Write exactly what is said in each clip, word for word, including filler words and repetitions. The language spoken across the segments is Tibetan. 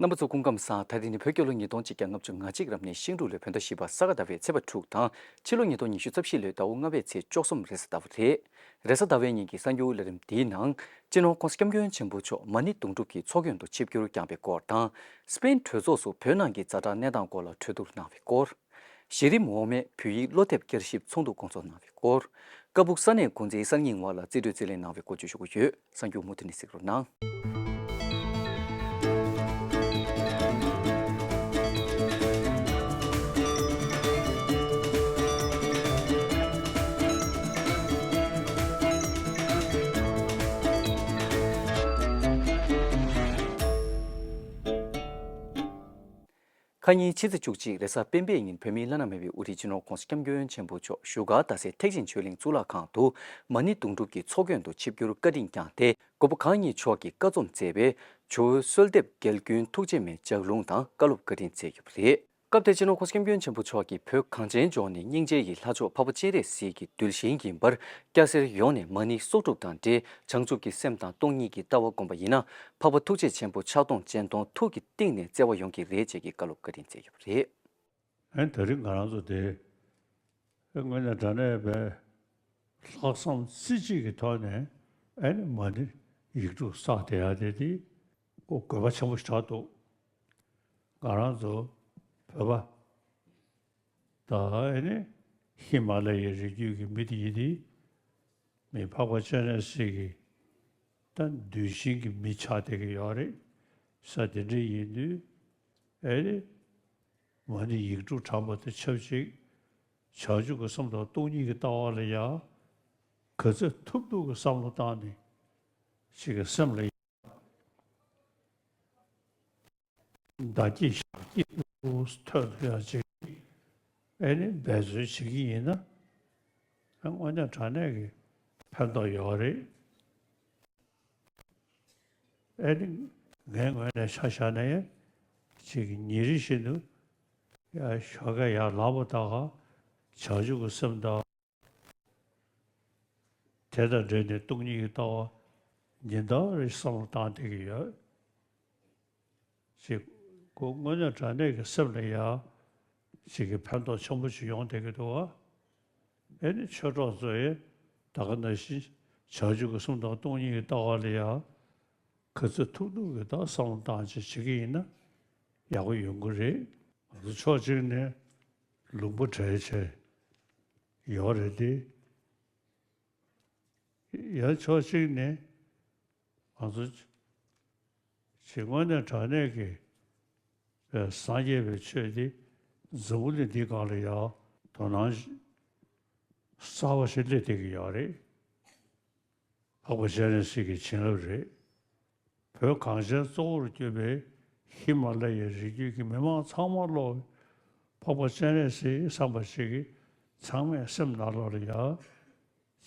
རྣམ་པ་ཚོ་སྐུ་ཁམས་བཟང་། ད་རིང་ནི་བོད་རྒྱལ་ལོ་ཉིས་སྟོང་ཆིག་བརྒྱ་ལྔ་བཅུ་ང་གཅིག་རབ་གནས་ཤིང་འབྲུག་ལོའི་བོད་ཟླ་བཞི་པ་ས་ག་ཟླ་བའི་ཚེས་པ་དྲུག་དང་ཕྱི་ལོ་ཉིས་སྟོང་ཉི་ཤུ་རྩ་བཞི་ལོའི་ཟླ་བ་ལྔ་པའི་ཚེས་བཅུ་གསུམ་རེས་གཟའ་ཟླ་བ་རེད། རེས་གཟའ་ཟླ་བའི་ཉིན་གྱི་གསར་འགྱུར་ལས་རིམ་འདིའི་ནང་སྤྱི་ནོར་༸གོང་ས་༸སྐྱབས་མགོན་ཆེན་པོ་མཆོག་མ་ཎི་དུང་སྒྲུབ་ཀྱི་ཚོགས་མགོན་དུ་ཆིབས་བསྒྱུར་བསྐྱངས་པའི་སྐོར་དང་། སྤེན་གྲོས་ཚོགས་སུ་བོད་ནང་གི་ཛ་དྲག་གནས་སྟངས་སྐོར་ལ་གྲོས་བསྡུར་གནང་བའི་སྐོར། གཞི་རིམ་འོག་མའི་བོད་ཡིག་སློབ་དེབ་བསྐྱར་ཞིབ་ཚོགས་འདུ་སྐོང་ཚོགས་གནང་བའི་སྐོར། ཀ་སྦུག་ས་གནས་འགོ་འཛིན་གསར་རྙིང་བ་ལ་རྩིས་སྤྲོད་རྩིས་ལེན་གནང་བའི་སྐོར་བཅས་ཞུ་གི་ཡོད། གསར་འགྱུར་མུ་མཐུད་ནས་གཟིགས་རོགས་གནང་། ཁ་ཉིན་ཕྱི་ཚེས་བཅུ་གཅིག་རེས་གཟའ་སྤེན་པའི་ཉིན་བོད་མིའི་བླ་ན་མེད་པའི་དབུ་ཁྲིད་སྤྱི་ནོར་༸གོང་ས་༸སྐྱབས་མགོན་ཆེན་པོ་མཆོག་བཞུགས་སྒར་རྡ་སའི་ཐེག་ཆེན་ཆོས་གླིང་གཙུག་ལག་ཁང་དུ་མ་ཎི་དུང་སྒྲུབ་ཀྱི་ཚོགས་མགོན་དུ་ཆིབས་བསྒྱུར་བཀའ་དྲིན་བསྐྱངས་ཏེ། མགོན་པོ་གང་ཉིད་མཆོག་གིས་བཀའ་རྩོམ་མཛད་པའི་ཇོ་བོའི་གསོལ་འདེབས་རྒྱལ་ཀུན་ཐུགས་རྗེ་མའི་ལྗགས་ལུང་དང་བཀའ་སློབ་བཀའ་དྲིན་སྩལ་ཡོད་པ་རེད། སྐབས་དེར་སྤྱི་ནོར་༸གོང་ས་༸སྐྱབས་མགོན་ཆེན་པོ་མཆོག་གིས་བོད་གངས་ཅན་ལྗོངས་ནི་སྙིང་རྗེ་ཡི་ལྷ་མཆོག་འཕགས་པ་སྤྱན་རས་གཟིགས་ཀྱི་གདུལ་ཞིང་ཡིན་པར། སྐྱ་སེར་ཡོངས་ནས་མ་ཎི་གསོག་སྒྲུབ་དང་འབྲེལ་བྱང་ཆུབ་ཀྱི་སེམས་དང་སྟོང་ཉིད་ཀྱི་ལྟ་བ་བསྒོམ་པ་ཡིན་ན། འཕགས་པ་ཐུགས་རྗེ་ཆེན་པོ་ཕྱག་སྟོང་སྤྱན་སྟོང་ཐུགས་ཀྱི་གཏིང་ནས་བརྩེ་བ་ཡོང་གི་རེད་ཅེས་ཀྱི་བཀའ་སློབ་བཀའ་དྲིན་སྩལ་ཡོད་པ་རེད། ཨ་ནི་ད་རིང་ང་རང་ཚོ་དེ་དངོས་གནས་དྲང་གནས་པའི་ལྷག་བསམ་རྩེ་གཅིག་གི་ཐོག་ནས་ཨ་ནི་མ་ཎི་ཡིག་དྲུག་བསགས་བསྡད་ཡ་དེ་དེ་ཁོ་དགོས་པ་ཆེན་པོ་ཞིག་ཆགས་འདུག་ང་རང་ཚོ་བོད་པ་ད་ཨ་ནི་ཧི་མ་ལ་ཡའི་རི་རྒྱུད་ཀྱི་མི་དེ་ཡིན་དེ། མི་འཕགས་པ་སྤྱན་རས་གཟིགས་ཀྱི་ད་གདུལ་ཞིང་གི་མི་ཆགས་བསྡད་ཀྱི་ཡོད་རེད། ས་དེ་འདྲ་ཡིན་དུས་ཨེ་རེད། མ་ཎི་ཡིག་དྲུག་བགྲངས་པ་དང་ཆབས་ཅིག་བྱང་ཆུབ་ཀྱི་སེམས་དང་སྟོང་ཉིད་ཀྱི་ལྟ་བ་ལ་ཡང་ག་ཚོད་ཐུབ་ཐུབ་ཀྱི་བསམ་བློ་བཏང་ནས་ཅིག་གི་སེམས་ལ་བདག་སྐྱིད་ཞག་སྐྱིད་དུ་ཐོན་ཐུབ་ཡ་ཅིག་ཨེ་ནི་འབད་བརྩོན་བྱེད་ཀྱི་ཡིན་ན་དངོས་གནས་དྲང་གནས་ཀྱི་ཕན་ཐོགས་ཡོད་རེད། ཨེ་ནི་ངའི་ངོས་ནས་ཆ་བཞག་ན་ཡང་ཅིག་གི་ཉིན་རེ་བཞིན་དུ་ཡ་ཞོགས་ཀས་ཡར་ལངས་པ་དང་བྱང་ཆུབ་ཀྱི་སེམས་དང་། དེ་དང་འབྲེལ་ནས་སྟོང་ཉིད་ཀྱི་ལྟ་བ་ཉིན་ལྟར་རེ་བསམ་བློ་བཏང་བསྡད་ཀྱི་ཡོད། ཅིག་ཁོ་དངོས་གནས་དྲང་གནས་ཀྱི་སེམས་ལ་ཡང་ཅིག་གི་ཕན་ཐོགས་ཆེན་པོ་ཞིག་ཡོང་བསྡད་ཀྱི་འདུག་བ། ཨེ་ནི་ཆོས་གྲོགས་ཚོ་ཡིས་ད་ག་ནང་བཞིན་བྱང་ཆུབ་ཀྱི་སེམས་དང་སྟོང་ཉིད་ཀྱི་ལྟ་བ་ལ་ཡང་ག་ཚོད་ཐུབ་ཐུབ་ཀྱི་ད་བསམ་བློ་བཏང་བྱས་བྱེད་ཀྱི་ཡིན་ན་ཡག་པོ་ཡོང་གི་རེད། ང་ཚོ་ཕྱོགས་གཅིག་ནས་ལུང་པ་བྲལ་བྱས་ཡོད་རེད་དེ། ཡང་ཕྱོགས་གཅིག་ནས་ང་ཚོ་ཞིང་དངོས་གནས་དྲང་གནས་ཀྱི་སངས་རྒྱས་པའི་ཆོས་འདི་འཛམ་བུ་གླིང་འདིའི་སྒང་ལ་ཡང་དོ་སྣང་གསར་བ་ཞིག་སླེབས་བསྡད་ཀྱི་ཡོད་རེད། འཕགས་པ་སྤྱན་རས་གཟིགས་ཀྱི་བྱིན་རླབས་རེད། བོད་གངས་ཅན་གཙོ་བོར་གྱུར་པའི་ཧི་མ་ལ་ཡའི་རི་རྒྱུད་ཀྱི་མི་མང་ཚང་མ་ལོག་འཕགས་པ་སྤྱན་རས་གཟིགས་བསམ་པ་ཞིག་གིས་ཚང་མས་སེམས་ནང་ལོགས་ལ་ཡང་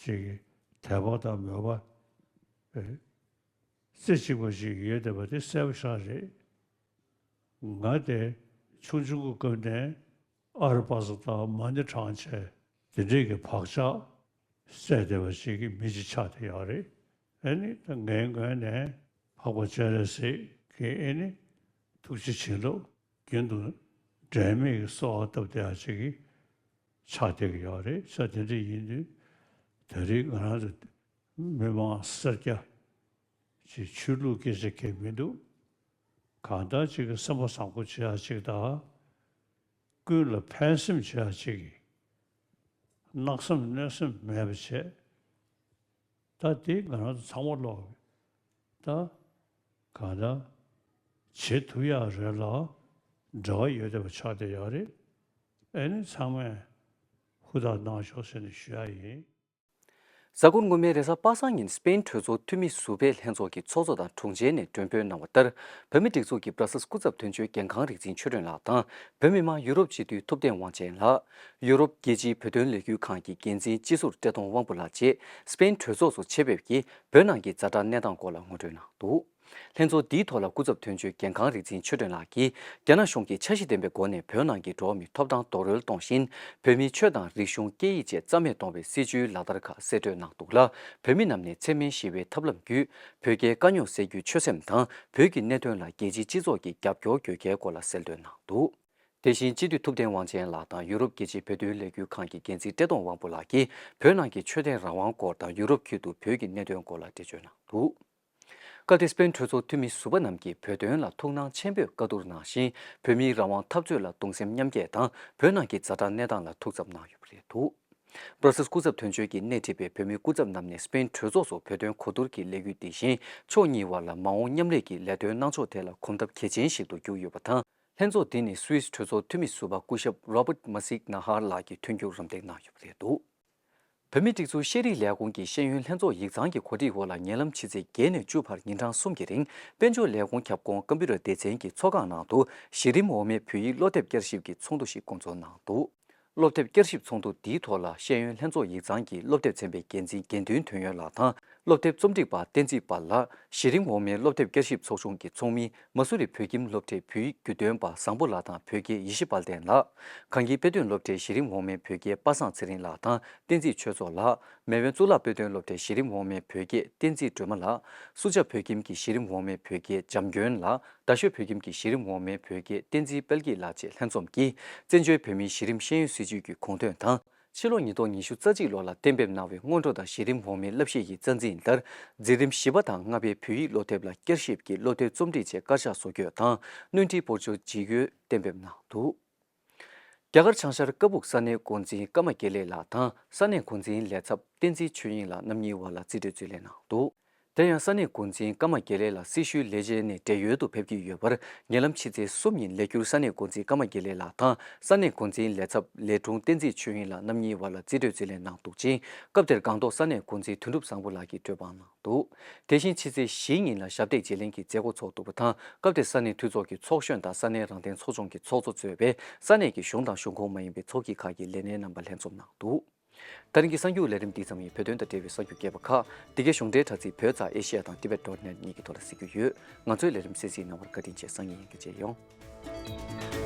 ཅིག་དད་པ་དང་མོས་པ་རྩེ་གཅིག་པ་ཞིག་ཡོད་བསྡད་པ་དེ་གསལ་པོ་ཞིག་རེད། ང་དེ་ཆུང་ཆུང་གི་སྐབས་ནས་ཨ་རུ་པ་ཙི་དང་མ་ཎི་བགྲངས་བྱས་དེ་འདྲས་ཀྱི་བག་ཆགས་སད་བསྡད་པ་ཞིག་གི་མི་ཅིག་ཆགས་བསྡད་ཡོད་རེད། ཨེ་ནི་ད་ངའི་ངོས་ནས་འཕགས་པ་སྤྱན་རས་གཟིགས་ཀྱི་ཨེ་ནི་ཐུགས་རྗེ་བྱིན་རླབས་རྒྱུན་དུ་འབྲལ་མེད་ཀྱི་གསོལ་བ་བཏབ་བསྡད་ཡ་ཅིག་གི་ཆགས་བསྡད་ཀྱི་ཡོད་རེད། ས་དེ་འདྲ་ཡིན་དུས་ད་རེས་ང་རང་ཚོ་མི་མང་སེར་སྐྱ་ཅིག་ཆོས་ལུགས་སྐད་ཆ་གང་མི་འདུག་གང་ལྟར་ཅིག་གི་སེམས་པ་བཟང་པོ་བྱེད་ཡ་ཅིག་དང་། ཀུན་ལ་ཕན་སེམས་བྱེད་ཡ་ཅིག་གི་གནག་སེམས་གནོད་སེམས་མེད་པ་བྱས། ད་དེ་ང་རང་ཚོ་ཚང་མ་ལོག་གི་ད་གང་ལྟར་བྱེད་ཐུབ་ཡག་རེད་ལ་འབྲེལ་བ་ཡོད་བསྡད་པ་ཆགས་བསྡད་ཡོད་རེད། ཨེ་ནི་ཚང་མས་ཧུར་ཐག་གནང་ཤོག་ཟེར་ནས་ཞུ་ཡ་ཡིན། གཟའ་འཁོར་སྔོན་མའི་རེས་གཟའ་པ་སངས་ཉིན་སྤེན་གྲོས་ཚོགས་འཐུས་མི་ཟུར་པའི་ལྷན་ཚོགས་ཀྱི་ཚོགས་གཙོ་དང་དྲུང་ཆེ་ནས་མགྲོན་འབོད་གནང་བ་ལྟར། བོད་མིའི་སྒྲིག་འཛུགས་ཀྱི་བྷ་ར་སེལ་སྐུ་ཚབ་དོན་གཅོད་རྒན་ཁང་རིག་འཛིན་ཆོས་སྒྲོན་ལགས་དང་། བོད་མི་མང་ཡུ་རོབ་སྤྱི་འཐུས་ཐུབ་བསྟན་དབང་ཆེན་ལགས། ཡུ་རོབ་རྒྱལ་སྤྱིའི་བོད་དོན་ལས་འགུལ་ཁང་གི་འགན་འཛིན་སྤྱི་ཟུར་བཀྲས་མཐོང་དབང་པོ་ལགས་བཅས་སྤེན་གྲོས་ཚོགས་སུ་ཆེད་ཕེབས་ཀྱིས་བོད་ནང་གི་ཛ་དྲག་གནས་སྟངས་སྐོར་ལ་ངོ་སྤྲོད་གནང་འདུག་ལྷན་ཚོགས་འདིའི་ཐོག་ལ་སྐུ་ཚབ་དོན་གཅོད་འགན་ཁང་རིག་འཛིན་ཆོས་སྒྲོན་ལགས་ཀྱིས། རྒྱ་ནག་གཞུང་གིས་འཆར་གཞི་ལྡན་པའི་སྒོ་ནས་བོད་ནང་གི་འགྲོ་བ་མིའི་ཐོབ་ཐང་རྡོག་རོལ་གཏོང་བཞིན། བོད་མིའི་ཆོས་དང་རིག་གཞུང་སྐད་ཡིག་བཅས་རྩ་མེད་གཏོང་བའི་སྲིད་བྱུས་ལག་བསྟར་ཁག་གསལ་བཀྲོལ་གནང་འདུག་ལ། བོད་མི་རྣམས་ནས་འཚེ་མེད་ཞི་བའི་ཐབས་ལམ་བརྒྱུད། བོད་རྒྱའི་དཀའ་རྙོག་སེལ་རྒྱུའི་ཆོད་སེམས་དང་། བོད་ཀྱི་གནད་དོན་ལ་རྒྱལ་སྤྱིའི་སྤྱི་ཚོགས་ཀྱི་རྒྱབ་སྐྱོར་དགོས་གལ་སྐོར་ལ་གསལ་སྟོན་གནང་འདུག། དེ་བཞིན་སྤྱི་འཐུས་ཐུབ་བསྟན་དབང་ཆེན་ལགས་དང་ཡུ་རོབ་རྒྱལ་སྤྱིའི་བོད་དོན་ལས་འགུལ་ཁང་གི་འགན་འཛིན་བཀྲས་མཐོང་དབང་པོ་ལགས་ཀྱིས། བོད་ནང་གི་ཆོས་དད་རང་དབང་སྐོར་དང་ཡུ་རོབ་ཁུལ་དུ་བོད་ཀྱི་གནད་དོན་སྐོར་ལ་འགྲེལ་བརྗོད་གནང་འདུག། སྐབས་དེར་སྤེན་གྲོས་ཚོགས་འཐུས་མི་ཟུར་པ་རྣམས་ཀྱིས་བོད་དོན་ལ་ཐུགས་སྣང་ཆེན་པོས་བཀའ་བསྡུར་གནང་ཞིང་། བོད་མིའི་རང་དབང་འཐབ་རྩོད་ལ་གདུང་སེམས་མཉམ་སྐྱེད་དང་། བོད་ནང་གི་ཛ་དྲག་གནས་སྟངས་ལ་ཐུགས་འཚབ་གནང་ཡོད་པ་རེད་འདུག། སྦྲ་སིལ་སྐུ་ཚབ་དོན་གཅོད་ཀྱིས་སྣེ་ཁྲིད་པའི་བོད་མིའི་སྐུ་ཚབ་རྣམས་ནས་སྤེན་གྲོས་ཚོགས་སུ་བོད་དོན་གོ་བསྡུར་གྱི་ལས་འགུལ་འདི་བཞིན་ཕྱོགས་གཉིས་བར་ལ་མ་འོངས་མཉམ་ལས་ཀྱི་ལས་དོན་གནང་ཕྱོགས་ཐད་ལ་གོམ་སྟབས་གལ་ཆེན་ཞིག་ཏུ་གྱུར་ཡོད་པ་དང་། ལྷན་ཚོགས་འདི་ནི་སུད་སི་གྲོས་ཚོགས་འཐུས་མི་ཟུར་པ་སྐུ་ཞབས་Robert Masik Nahar ལགས་ཀྱིས་མཐུན་འགྱུར་རམ་འདེགས་གནང་ཡོད་པ་རེད་འདུག། བོད་མིའི་སྒྲིག་འཛུགས་ཤེས་རིག་ལས་ཁུངས་ཀྱི་ཤེས་ཡོན་ལྷན་ཚོགས་ཡིག་ཚང་གི་གོ་སྒྲིག་འོག་ལ་ཉེ་ལམ་ཕྱི་ཚེས་བརྒྱད་ནས་བཅུ་བར་ཉིན་གྲངས་གསུམ་གྱི་རིང་དཔལ་འབྱོར་ལས་ཁུངས་ཁྱབ་ཁོངས་ཀམ་པུ་ཊར་སྡེ་ཚན་གྱི་ཚོགས་ཁང་ནང་དུ་གཞི་རིམ་འོག་མའི་བོད་ཡིག་སློབ་དེབ་བསྐྱར་ཞིབ་ཀྱི་ཚོགས་འདུ་ཞིག་བསྐོང་ཚོགས་གནང་འདུག། སློབ་དེབ་བསྐྱར་ཞིབ་ཚོགས་འདུ་འདིའི་ཐོག་ལ་ཤེས་ཡོན་ལྷན་ཚོགས་ཡིག་ཚང་གི་སློབ་དེབ་ཚན་པའི་འགན་འཛིན་དགེ་འདུན་དོན་ཡོད་ལགས་དང་། སློབ་དེབ་རྩོམ་སྒྲིག་པ་བསྟན་འཛིན་དཔལ་ལགས། གཞི་རིམ་འོག་མའི་སློབ་དེབ་བསྐྱར་ཞིབ་ཚོགས་ཆུང་གི་ཚོགས་མི་མ་སུ་རི་བོད་ཁྱིམ་སློབ་གྲྭའི་བོད་ཡིག་བརྒྱུད་སྟོན་པ་བཟང་པོ་ལགས་དང་བོད་དགེ་ཡེ་ཤེས་དཔལ་ལྡན་ལགས། གངས་སྐྱིད་དཔེ་སྟོན་སློབ་གྲྭའི་གཞི་རིམ་འོག་མའི་བོད་དགེ་པ་སངས་ཚེ་རིང་ལགས་དང་བསྟན་འཛིན་ཆོས་ཚོགས་ལགས། མེས་དབོན་གཙུག་ལག་དཔེ་སྟོན་སློབ་གྲྭའི་གཞི་རིམ་འོག་མའི་བོད་དགེ་བསྟན་འཛིན་སྒྲོལ་མ་ལགས། སུ་ཇཱ་བོད་ཁྱིམ་གྱི་གཞི་རིམ་འོག་མའི་བོད་དགེ་འཇམ་མགོན་ལགས། རྡ་ཤོད་བོད་ཁྱིམ་གྱི་གཞི་རིམ་འོག་མའི་བོད་དགེ་བསྟན་འཛིན་དཔལ་སྐྱིད་ལགས་བཅས་ལྷན་འཛོམས་ཀྱིས་བཙན་བྱོལ་བོད་མིའི་གཞི་རིམ་ཤེས་ཡོན་སྲིད་བྱུས་ཀྱི་དགོངས་དོན་དང་། ཕྱི་ལོ་ཉིས་སྟོང་ཉི་ཤུ་རྩ་གཅིག་ལོ་ལ་གཏན་འབེབས་གནང་བའི་སྔོན་འགྲོ་དང་གཞི་རིམ་འོག་མའི་བསླབ་གཞི་ཡི་རྩ་འཛིན་ལྟར་འཛིན་རིམ་བཞི་པ་དང་ལྔ་པའི་བོད་ཡིག་སློབ་དེབ་ལ་བསྐྱར་ཞིབ་ཀྱིས་སློབ་དེབ་རྩོམ་སྒྲིག་ཆེད་དཀར་ཆག་བཟོ་བཀོད་དང་སྣོན་འཕྲི་སྤོར་ཆུ་ཇི་དགོས་གཏན་འབེབས་གནང་འདུག། རྒྱ་གར་བྱང་ཤར་ཀ་སྦུག་ས་གནས་འགོ་འཛིན་ཀརྨ་དགེ་ལེགས་ལགས་དང་ས་གནས་འགོ་འཛིན་ལས་ཚབ་བསྟན་འཛིན་ཆོས་དབྱིངས་ལགས་རྣམ་གཉིས་བར་ལ་རྩིས་སྤྲོད་རྩིས་ལེན་གནང་འདུག། དེ་ཡང་ས་གནས་འགོ་འཛིན་ཀརྨ་དགེ་ལེགས་ལགས་སྲི་ཞུའི་ལས་བྱེད་ནས་བགྲེས་ཡོལ་དུ་ཕེབས་ཀྱི་ཡོད་པར། ཉེ་ལམ་ཕྱི་ཚེས་གསུམ་ཉིན་ལས་འཁྱུར་ས་གནས་འགོ་འཛིན་ཀརྨ་དགེ་ལེགས་ལགས་དང་ས་གནས་འགོ་འཛིན་ལས་ཚབ་ལས་དྲུང་བསྟན་འཛིན་ཆོས་དབྱིངས་ལགས་རྣམ་གཉིས་བར་ལ་རྩིས་སྤྲོད་རྩིས་ལེན་གནང་འདུག་ཅིང་། སྐབས་དེར་སྒང་ཏོག་ས་གནས་འགོ་འཛིན་དོན་གྲུབ་བཟང་པོ་ལགས་ཀྱིས་གྲོས་དཔང་གནང་འདུག། དེ་བཞིན་ཕྱི་ཚེས་བཞིའི་ཉིན་ལ་ཞབས་སྟེགས་བརྗེ་ལེན་གྱི་མཛད་སྒོ་ཚོགས་འདུག་པ་དང་། སྐབས་དེར་ས་གནས་འཐུས་ཚོགས་ཀྱི་ཚོགས་གཞོན་དང་ས་གནས་རང་བདེན་ཚོགས་ཆུང་གི་ཚོགས་གཙོ་གཙོས་པའི་ས་གནས་ཀྱི་གཞུང་དང་གཞུང་ཁོངས་མ་ཡིན་པའི་ཚོགས་སྐྱིད་ཁག་གི་ལས་སྣེ་རྣམ་པ་ལྷན་འཛོམས་གནང་འདུག། ད་རིང་གི་གསར་འགྱུར་ལས་རིམ་འདི་ཙམ་ཡིན། བོད་དོན་དང་འབྲེལ་བའི་གསར་འགྱུར་རྒྱས་པ་ཁག་འདི་གའི་གཞུང་འབྲེལ་དྲ་ཚིགས་བོད་ཙ་ཨེ་ཤི་ཡ་དང་ཏི་བེད་ཌོཊ་ནེཊ་གཉིས་ཀྱི་ཐོག་ལ་གཟིགས་རྒྱུ་ཡོད། ང་ཚོའི་ལས་རིམ་གསན་གཟིགས་གནང་བར་བཀའ་དྲིན་ཆེ། སང་ཉིན་ཡང་བསྐྱར་མཇལ་ཡོང་།